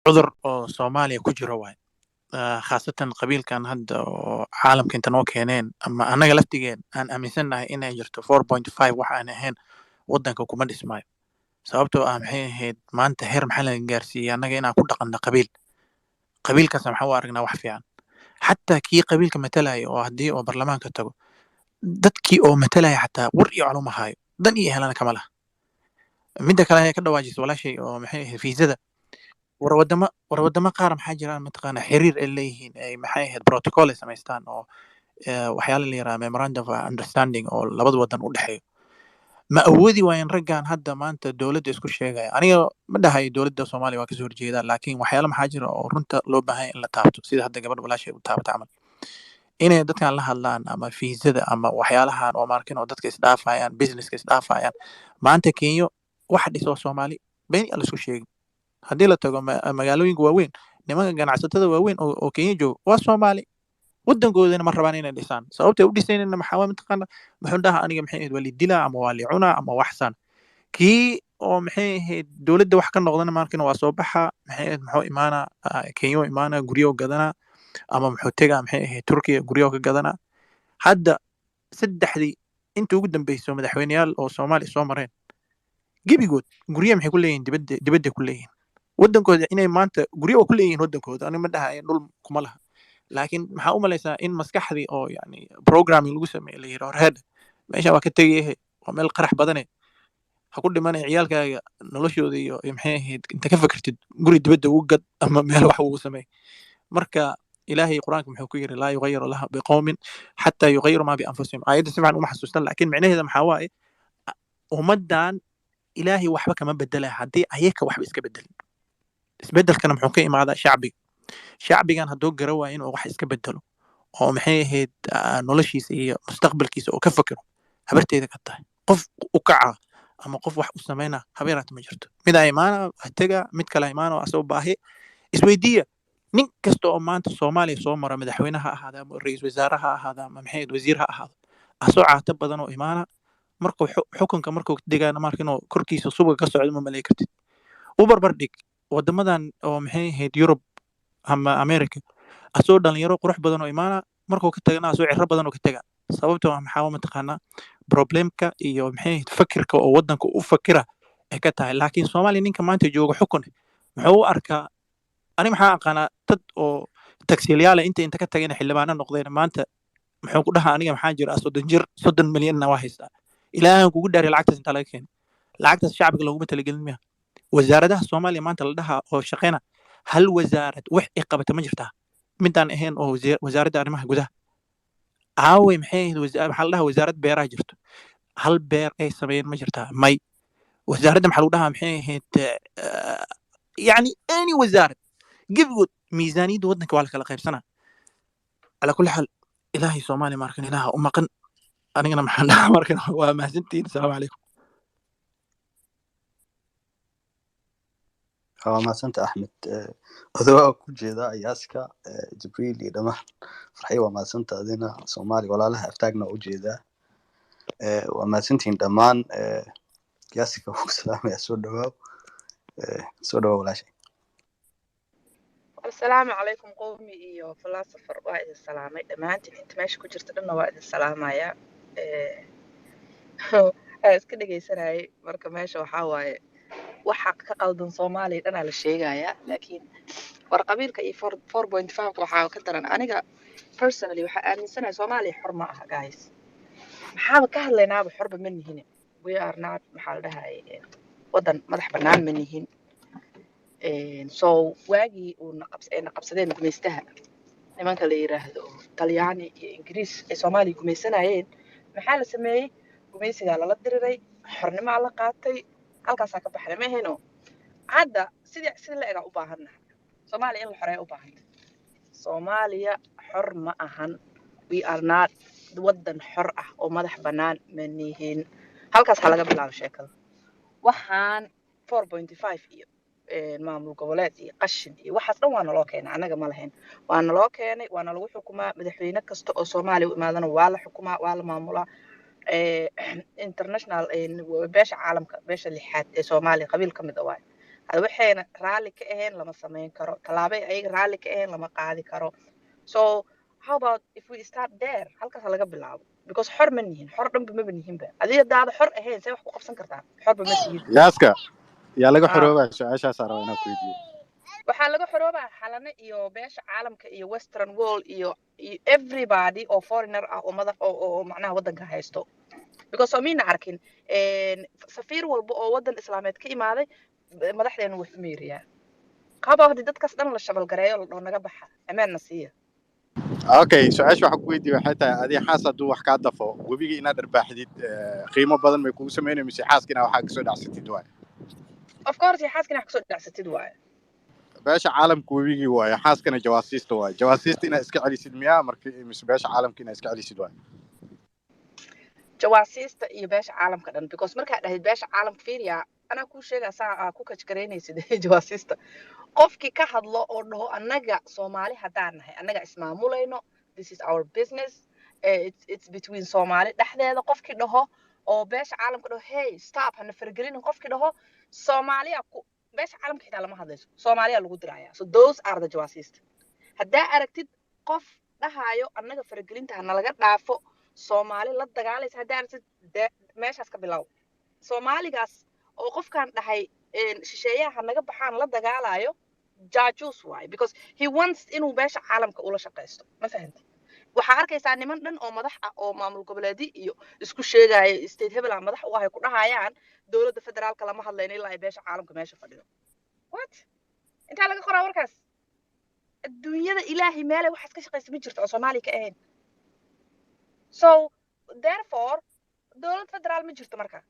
Cudur oo Soomaaliya ku jiro waay. Khaasatan qabiilkan hadda oo caalamka inta noo keeneen ama annaga laftigeen aan aaminsannahay inay jirto 4.5, wax aan ahayn waddanka kuma dhismaayo. Sababtoo ah maxay ahayd, maanta heer maxaa laga gaarsiiyey annaga inaan ku dhaqanno qabiil? Qabiilkaas maxaa u aragnaa wax fiican? Xataa kii qabiilka matalaya oo haddii oo baarlamaanka tago, dadkii oo matalaya xataa war iyo caluma haayo, dan iyo helana kama laha. Midda kale ayaa ka dhawaajisay walaashay oo maxay ahayd, fiisada. War wadamo qaar maxaa jiraan, mataqaana, xiriir ay leeyihiin, ay maxay ahayd, protocol ay samaystaan oo waxyaala la yiraahdo memorandum of understanding oo labada wadan u dhexeeyo. Ma awoodi waayeen raggan hadda maanta dowladda isku sheegaya? Aniga ma dhahayo dowladda Soomaaliya waa kasoo horjeedaa, laakiin waxyaala maxaa jira oo runta loo baahan yahay in la taabto, sida hadda gabadh walaashay u taabata camal, inay dadkan la hadlaan ama fiisada ama waxyaalahan oo maarkin oo dadka isdhaafayaan, businesska isdhaafayaan. Maanta Kenya waxa dhiso Soomaali, been yaa la isku sheegin. Haddii la tago magaalooyinka waaweyn, nimanka ganacsatada waaweyn oo Kenya jooga waa Soomaali. Wadankoodana ma rabaan inay dhisaan. Sababtay u dhisaynana maxaa waa, mataqaana, muxuu dhaha, aniga maxay ahayd, waa li dilaa ama waa li cunaa ama waxsan. Kii oo maxay ahayd, dowladda wax ka noqdana markina waa soo baxa, maxay ahayd, muxuu imaanaa Kenya, imaanaa, guryo gadanaa, ama muxuu tegaa, maxay ahayd, Turkiya, guryo ka gadanaa. Hadda saddexdii inta ugu dambeyso madaxweyneyaal oo Soomaaliya soo mareen, gebigood guryo maxay ku leeyihiin dibadda, dibadda ku leeyihiin. Wadankooda inay maanta guryo waa ku leeyihiin wadankooda, aniga ma dhahayo dhul kuma laha, laakiin maxaa u malaysaa in maskaxdii oo yani programming lagu sameeyey, la yiri, horheed meesha waa ka tegayahe, waa meel qarax badane, ha ku dhimanaya ciyaalkaaga noloshooda iyo maxay ahayd, inta ka fikirtid guri dibadda ugu gad ama meel wax ugu sameey. Marka Ilaahay Qur-aanka muxuu ku yiri? "Laa yugayiru laha biqowmin xataa yugayiru maa bianfusihim." Aayadda si fiican uma xasuustan, laakiin micnaheeda maxaa waaye? Ummaddan Ilaahay waxba kama bedelaya haddii ayaka waxba iska bedelin. Isbedelkana muxuu ka imaadaa? Shacbiga. Shacbigan hadduu gara waayo inuu wax iska bedelo oo maxay ahayd, noloshiisa iyo mustaqbalkiisa oo ka fakero, habarteeda ka tahay qof u kaca ama qof wax u sameyna habeeraata ma jirto. Mid aa imaana, waa tega, mid kale imaana, waa asagoo baahi. Isweydiiya, nin kasta oo maanta Soomaaliya soo mara, madaxweyne ha ahaada ama ra'iisul wasaare ha ahaada ama maxay ahayd, wasiir ha ahaado, asoo caato badan oo imaana. Markuu xukunka markuu degaana, marka inuu korkiisa subaga ka socdo ma malay kartid. U barbar dhig wadamadan oo maxay ahayd, Yurub ama America, asoo dhalinyaro qurux badan oo imaana, markuu ka tagana asoo ciro badan oo ka taga. Sababtoo ah maxaa waa, mataqaanaa, problemka iyo maxay ahayd, fakirka oo wadanka u fakira ay ka tahay. Laakiin Soomaaliya ninka maanta jooga xukun muxuu u arkaa? Ani maxaa aqaanaa dad oo tagsiilayaal inta ka tageen xildhibaano noqdeen. Maanta muxuu ku dhahaa, aniga maxaa jira, 30 jir, 30 milyanna waa haystaa. Ilaahan kugu dhaariy, lacagtaas intaa laga keenay? Lacagtaas shacbiga looguma talagelin miya? Wasaaradaha Soomaaliya maanta la dhahaa oo shaqeyna, hal wasaarad wax ay qabata ma jirtaa midaan ahayn oo wasaaradda arrimaha gudaha? Aaway, maxay ahayd, maxaa la dhahaa, wasaarad beeraha jirto, hal beer ay sameeyeen ma jirtaa? May. Wasaaradda maxaa lagu dhahaa, maxay ahayd, yani any wasaarad, gebigood miisaaniyadda waddanka waa la kala qaybsanaa. Calaa kulli xaal, Ilaahay Soomaaliya markan Ilaaha u maqan. Anigana maxaan dhahaa markan? Waa mahadsantihiin. Asalaamu calaykum. Waa mahadsanta, Axmed. Odawaa ku jeeda Ayaaska, Jibriil iyo dhammaan Farxiyo, waa mahadsanta. Adina Soomaali walaalaha aftaagna waa ujeedaa. Waa mahadsantihiin dhammaan. Yaaska wuu ku salaamaya, soo dhawaaw. Soo dhawaaw walaashay. Asalaamu calaykum, qowmi iyo philosopher, waa idin salaamay dhammaantiin. Inta meesha ku jirta dhanna waa idin salaamaya. Waa iska dhegeysanayay. Marka meesha waxaa waaye, waxa ka qaldan Soomaaliya dhanaa la sheegayaa, laakiin war qabiilka iyo 4.5 waxaa ka daran. Aniga personally waxaa aaminsanahay Soomaaliya xor ma aha, guys. Maxaaba ka hadlaynaaba? Xorba ma nihin. We are not, maxaa la dhahay, wadan madax bannaan ma nihin. So waagii uu ay na qabsadeen gumaystaha, nimanka la yiraahdo Talyaani iyo Ingiriis ay Soomaaliya gumaysanayeen, maxaa la sameeyey? Gumaysigaa lala diriray, xornimaa la qaatay, halkaasaa ka baxnay, ma ahayno? Hadda sidii sida la egaa u baahannahay Soomaaliya in la xoreeya u baahanta. Soomaaliya xor ma ahan. We are not wadan xor ah oo madax bannaan ma nihin. Halkaas ha laga bilaabo sheekada. Waxaan 4.5 iyo maamul goboleed iyo qashin iyo waxaas dhan waa naloo keenay, annaga ma lahayn. Waa naloo keenay, waana lagu xukumaa. Madaxweyne kasta oo Soomaaliya u imaadana waa la xukumaa, waa la maamulaa. International, beesha caalamka, beesha lixaad ee Soomaaliya qabiil ka mid a waaye. Waxayna raalli ka ahayn lama samayn karo, tallaabay ayaga raalli ka ahayn lama qaadi karo. So how about if we start there? Halkaas ha laga bilaabo, because xor ma nihin, xor dhanba maba nihinba. Adiga daada xor ahayn, see wax ku qabsan kartaa? Xorba ma tihid. Yaaska, yaa laga Ah. xoroobaa? Su-aashaasaa rabaa inaan ku weydiiyo. Waxaa laga xoroobaa Xalane iyo beesha caalamka iyo Western world iyo everybody oo foreigner ah oo madax oo macnaha waddanka haysto, because soo miina arkin safiir walba oo waddan islaameed ka imaaday, madaxdeenu wax u meeriyaa qaba. Haddii dadkaas dhan la shabalgareeyo, la dhaho naga baxa, ammaanna siiya. Okay, su-aasha waxaan ku weydiiye waxay tahay, adiga xaas hadduu wax kaa dafo, webiga inaad dharbaaxdid qiimo badan may kugu sameynay, mise xaaska inaa waxaa kasoo dhacsatid waay? Of course, xaaskina wax kasoo dhacsatid waaye. Beesha caalamka webigii waaye, xaaskana jawaasiista waaye. Jawaasiista inaad iska celisid miyaa marka, mise beesha caalamka inaad iska celisid waaye? Jawaasiista iyo beesha caalamka dhan, because markaad dhahdid beesha caalamka, fiiriya, anaa kuu sheegaa saa aa ku kajgaraynaysid jawaasiista. Qofkii ka hadlo oo dhaho, "Annaga Soomaali haddaan nahay, annaga ismaamulayno, this is our business, it's between Soomaali dhexdeeda," qofkii dhaho oo beesha caalamka dhaho, "Hey, stop, hana faragelinin," qofkii dhaho, Soomaaliya ku beesha caalamka xitaa lama hadlayso, Soomaaliya lagu diraya. So those are the jawaasiista. Haddaa aragtid qof dhahaayo, "Annaga faragelinta ha nalaga dhaafo," Soomaali la dagaalaysa haddaa aragtid, meeshaas ka bilow. Soomaaligaas oo qofkan dhahay shisheeyaha ha naga baxaan la dagaalayo, jaajuus waaye, because he wants inuu beesha caalamka ula shaqaysto. Ma fahanti? Waxaa arkaysaa niman dhan oo madax ah oo maamul goboleedyo iyo isku sheegaya, state hebel ah madax u ahay, ku dhahayaan, "Dowladda federaalka lama hadlayno ilaa ay beesha caalamka meesha fadhido." What? Intaa laga qoraa warkaas? Adduunyada Ilaahay meelay waxaas ka shaqaysa ma jirto oo Soomaaliya ka ahayn. So therefore dowlad federaal ma jirto. Marka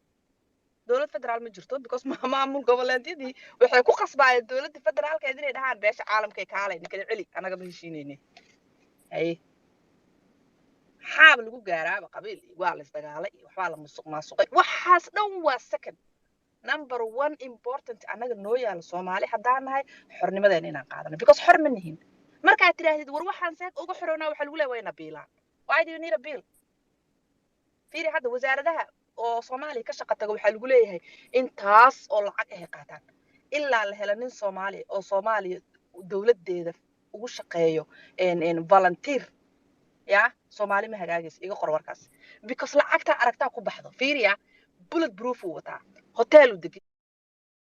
dowlad federaal ma jirto, because maamul goboleedyadii waxay ku qasbaayeen dowladda federaalkeed inay dhahaan, "Beesha caalamkay kaalay, ninkada celi, annaga ma heshiinayne." Haye, maxaaba lagu gaaraaba? Qabiil iyo waa la isdagaalay iyo waxbaa la musuq maasuqay, waxaas dhan waa second. Number one important annaga noo yaalo, Soomaali haddaan nahay, xornimadeena inaan qaadano, because xor ma nihin. Markaad tidhaahdid, "War waxaan seeg uga xoroonaa?" waxaa lagu leeyahay, "Wayna biilaan." Why do you need a bill? Fiiri, hadda wasaaradaha oo Soomaaliya ka shaqa taga waxaa lagu leeyahay intaas oo lacag ahay qaataan. Ilaa la helo nin Soomaaliya oo Soomaaliya dowladdeeda ugu shaqeeyo volunteer, ya Soomaali ma hagaagayso. Iga qor warkaas, because lacagtaa aragtaa ku baxdo. Fiiriya, bullet proof uu wataa, hotel uu degan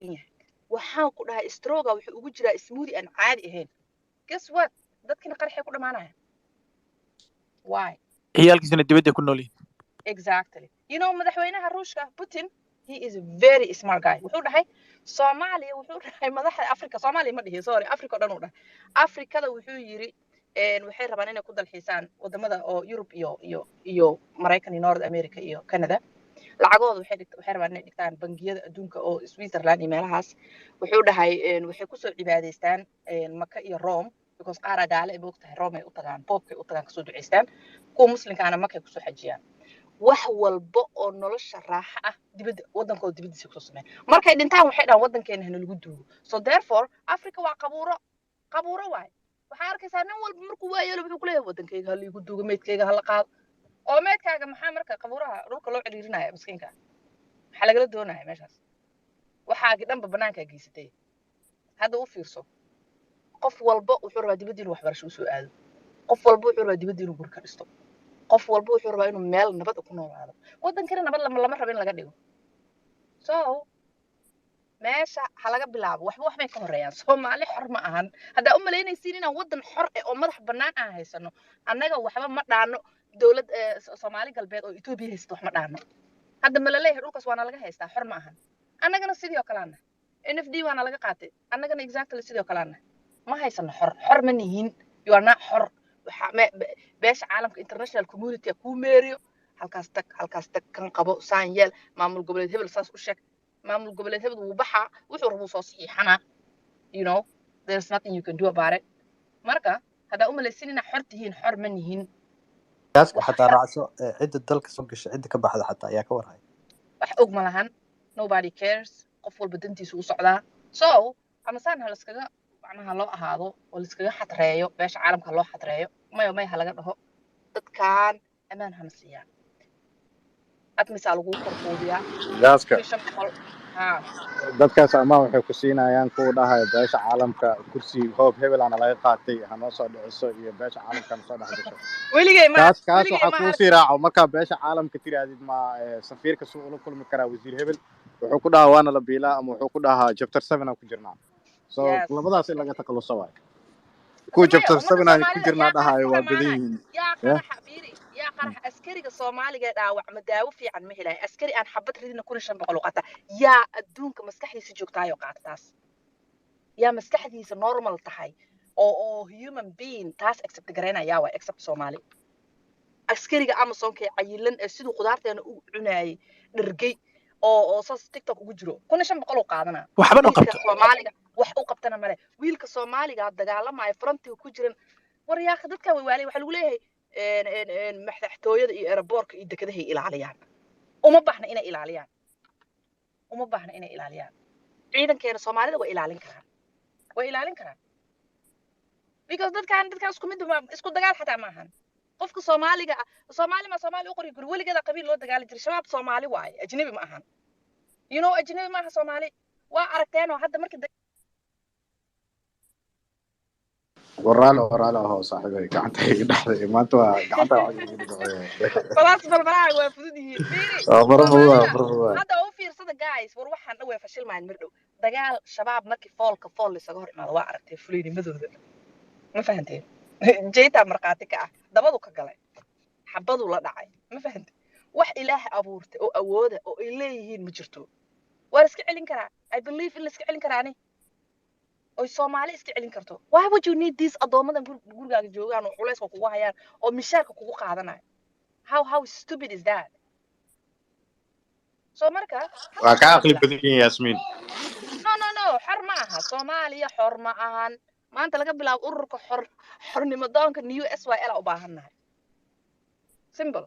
yahay, waxaan ku dhahay stroga wuxuu ugu jiraa smoothie aan caadi ahayn. Guess what? Dadkina qarxay ku dhamaanaya. Why? Ciyaalkiisana dibadda ku nool yihiin. Exactly. You know, madaxweynaha Ruushka Putin, he is a very smart guy. Wuxuu dhahay Soomaaliya, wuxuu dhahay madaxda Africa, Soomaaliya ma dhihin, sorry, Africa oo dhan uu dhahay, Afrikada wuxuu yiri waxay rabaan inay ku dalxiisaan wadamada oo Yurub iyo Maraykan iyo North America iyo Canada. Lacagooda waxay rabaan inay dhigtaan bangiyada adduunka oo Switzerland iyo meelahaas. Wuxuu dhahay waxay kusoo cibaadaystaan Maka iyo Rome, because qaar gaale ay moog tahay, Rome ay u tagaan, boobkay u tagaan, kasoo ducaystaan. Kuwa Muslimkaana Makay kusoo xajiyaan. Wax walba oo nolosha raaxa ah dibadda, waddankooda dibaddiisa kusoo sameeyaan. Markay dhintaan waxay dhahaan, "Waddankeena hana lagu duugo." So therefore Africa waa qabuuro, qabuuro waay. Waxaa arkaysaa nin walba markuu waayeelo wuxuu ku leeyahay, "Waddankayga ha liigu duugo, meydkayga hala qaado." Oo meydkaaga maxaa marka qabuuraha dhulka loo ciriirinaya? Miskiinka maxaa lagala doonaya meeshaas? Waxaagi dhanba banaankaa geysatay. Hadda u fiirso, qof walba wuxuu rabaa dibadda inuu waxbarasho usoo aado, qof walba wuxuu rabaa dibadda inuu guri ka dhisto, qof walba wuxuu rabaa inuu meel nabad ku noolaado. Waddankana nabad lama rabo in laga dhigo. So meesha ha laga bilaabo. Waxba waxbay ka horeeyaan. Soomaali xor ma ahan. Haddaa u malaynaysiin inaan waddan xor eh oo madax bannaan aan haysano, annaga waxba ma dhaano dowlad Soomaali Galbeed oo Etoobiya haysta. Wax ma dhaano. Hadda ma laleeyahay dhulkaas waana laga haystaa? Xor ma ahan. Annagana sidii oo kaleana NFD waana laga qaatay. Annagana exactly sidii oo kaleana ma haysano. Xor, xor ma nihin. You are not xor. Waxa beesha caalamka, international community kuu meeriyo, halkaas tag, halkaas tag, kan qabo, saan yeel, maamul goboleed hebel saas u sheeg. Maamul goboleed hebel wuu baxaa, wuxuu rabuu soo saxiixanaa. You know, there's nothing you can do about it. Marka haddaa u malaysin inaad xor tihiin, xor ma nihin. Gaaska wax xataa xor raacso cidda dalka soo gasha, cidda ka baxda xataa ayaa ka warhaya. Wax og ma lahan. Nobody cares. Qof walba dantiisa u socdaa. So ama saan ha laskaga macnaha loo ahaado oo laiskaga xadreeyo, beesha caalamka loo xadreeyo, mayo may ha laga dhaho, dadkan ammaan hana siiyaan. Admisaa laguu korquudiyaa. Gaaska. 1500. Ha. Dadkaas amaan waxay ku siinayaan kuwa dhahaya beesha caalamka kursi hoob hebel ana laga qaatay hanoo soo dhiciso iyo beesha caalamka hana soo dhex gasho. Weligay ma Kaas weligay waxaa ma kuu arag. Sii raaco markaa beesha caalamka tirahdid ma safiirka suu ula kulmi karaa wasiir hebel, wuxuu ku dhahaa waana la biilaa ama wuxuu ku dhahaa chapter 7 aan ku jirnaa. So labadaas in laga takhaluso waay kuwa Maya chapter ummadda 7 aan ku Soomaalida jirnaa yaa qarax dhahayo ku waa badan dhamaanay yihiin. Yaa Ya. qaraxa fiiri, yaa qaraxa askariga Soomaaliga ee dhaawacma daawo fiican ma helayo. Askari aan xabad ridina 1500 u qaata. Yaa adduunka maskaxdiisa joogtaayoo qaata taas? Yaa maskaxdiisa normal tahay oo human being taas accept garaynaya waay, except Soomaali? Askariga Amazonka ee cayilan ee siduu khudaarteena u cunaayay dhergey oo saas TikTok ugu jiro 1500 u qaadanaa. Waxbana u Wiilka qabto. Soomaaliga wax u qabtana male. Wiilka Soomaaliga dagaalamaya frontiga ku jiran, war yaakha, dadkan way waalay. Waxaa lagu leeyahay een een een madaxtooyada iyo airportka iyo dekedahay ilaaliyaan. Uma baahna inay ilaaliyaan, uma baahna inay ilaaliyaan. Ciidankeena Soomaalida way ilaalin karaan, way ilaalin karaan, because dadkan isku mid isku dagaal xataa maahan. Qofka Soomaaliga ah, Soomaali ma Soomaali u qori guri weligeeda qabiil loo dagaali jiray. Shabaab Soomaali waaye, ajnabi ma ahan. Ajnabi maaha Soomaali. Waa aragteenoo hadda markii Waraalo waraalo aho saaxiibay, gacanta iga dhexday maanta, waa gacanta wax iga dhacday. Balaas balbalaaga waa fudud yihiin, fiiri. Waa mara fududaa. Soomaalida Mara fududaa. Hadda u fiirsada guys, war waxaan dhan way fashilmayaan mar dhow. Dagaal Shabaab markii foolka fool isaga hor imaado, waa aragtay fulaynimadooda, ma fahanteen? Jeytaa markhaati ka ah, dabadu ka galay, xabadu la dhacay, ma fahante? Wax Ilaah abuurtay oo awooda oo ay leeyihiin ma jirto. Waa la iska celin karaa. I believe in la iska celin karaa ani oy Soomaali iska celin karto. Why would you need these addoomadan gurigaaga joogaan oo culayska kugu hayaan oo mishaarka kugu qaadanayo? How stupid is that? So marka Waa halkaas ka laga aqli bilaabo. Badan yihiin, Yaasmiin. No, xor ma aha Soomaaliya, xor ma ahan. Maanta laga bilaabo ururka xornimo doonka new SYL a u baahannahay. Simple.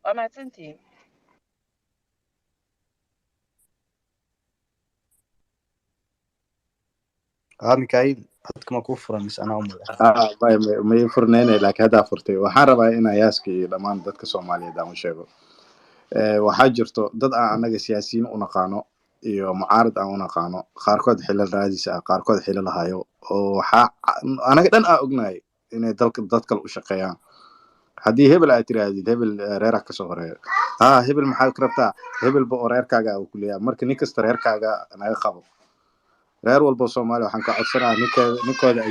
Waa mahadsantihiin. Haa Mikail, codka ma kuu furan mise anaa u maleyn? Ah, may furneyne, laakiin haddaa furtay. Waxaan rabaa in Ayaaska iyo dhammaan dadka Soomaaliyeed aan u sheego. Waxaa jirto dad aan annaga siyaasiyiin u naqaano iyo mucaarad aan u naqaano, qaarkood xilal raadis ah, qaarkood xilal hayo, oo waxaa anaga dhan aan ognahay inay dalka dad kale u shaqeeyaan. Haddii hebel aad tiraahdid hebel reeraa kasoo horeeyo, ha hebel maxaad ka rabtaa, hebelba oo reerkaaga uu ku leeyahay. Marka nin kasta reerkaaga naga qabo. Reer walba Soomaaliya waxaan ka codsanayaa ninkooda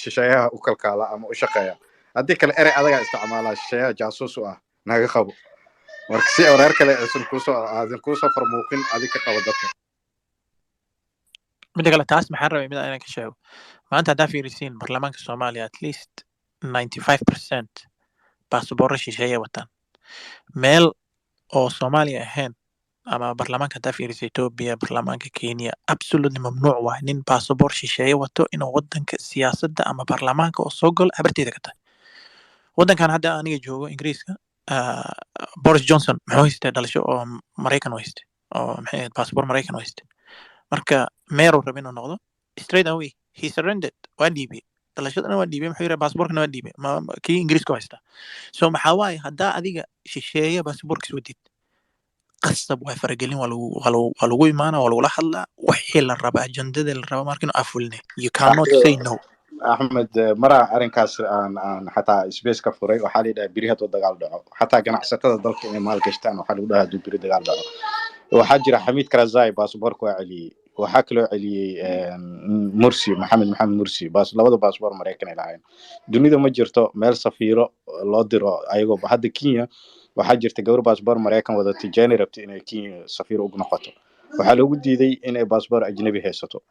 shisheeyaha u kalkaala ama u shaqeeya, haddii kale erey adagaa isticmaalaa, shisheeyaha jaasuus u ah, naga qabo. Marka si oo reer kale aysan kuusoo aadan kuusoo farmuuqin, adig ka qabo dadka. Midda kale, taas maxaan rabay mid inaan ka sheego. Maanta haddaa fiirisiin baarlamaanka Soomaaliya, at least 95% baasaboorro shisheeye wataan. Meel oo Soomaaliya ahayn ama baarlamaanka haddaa fiirisa Ethiopia, baarlamaanka Kenya, absolutely mamnuuc waay nin baasaboor shisheeye wato inuu wadanka siyaasadda ama baarlamaanka oo soo galo. Habarteeda ka tahay wadankan hadda aniga joogo, Ingiriiska, Boris Johnson muxuu haystay? Dhalasho oo Maraykan u haystay, oo maxay ahayd, baasaboor Maraykan u haystay. Marka meeruu raba inuu noqdo, straight away he surrendered, waa dhiibay dhalashadana, waa dhiibay, muxuu yidhi, baasaboorkana waa dhiibay, kii Ingiriiska u haystaa. So maxaa waaye, haddaa adiga shisheeye baasaboorkiis wadid, qasab waa faragelin, waa lagu imaana, waa lagula hadlaa wixii la raba, ajandada la raba. Marka inuu afuline, you cannot say no. Axmed, maraa arrinkaas aan xataa space ka furay, waxaa la yidhaha beri hadduu dagaal dhaco, xataa ganacsatada dalka inay maal gashtaan waxaa lagu dhahaa hadduu beri dagaal dhaco. Waxaa jira Xamiid Karzai baasaboorka waa celiyey, waxaa kaloo celiyey Mursi, Maxamed Mursi, baas labada baasaboor Maraykan ay lahaayeen. Dunida ma jirto meel safiiro loo diro ayagoo hadda Kenya waxaa jirta gabar baasaboor Maraykan wadatay, Jenny, rabtay inay Kenya safiir ugu noqoto, waxaa loogu diiday inay baasaboor ajnabi haysato.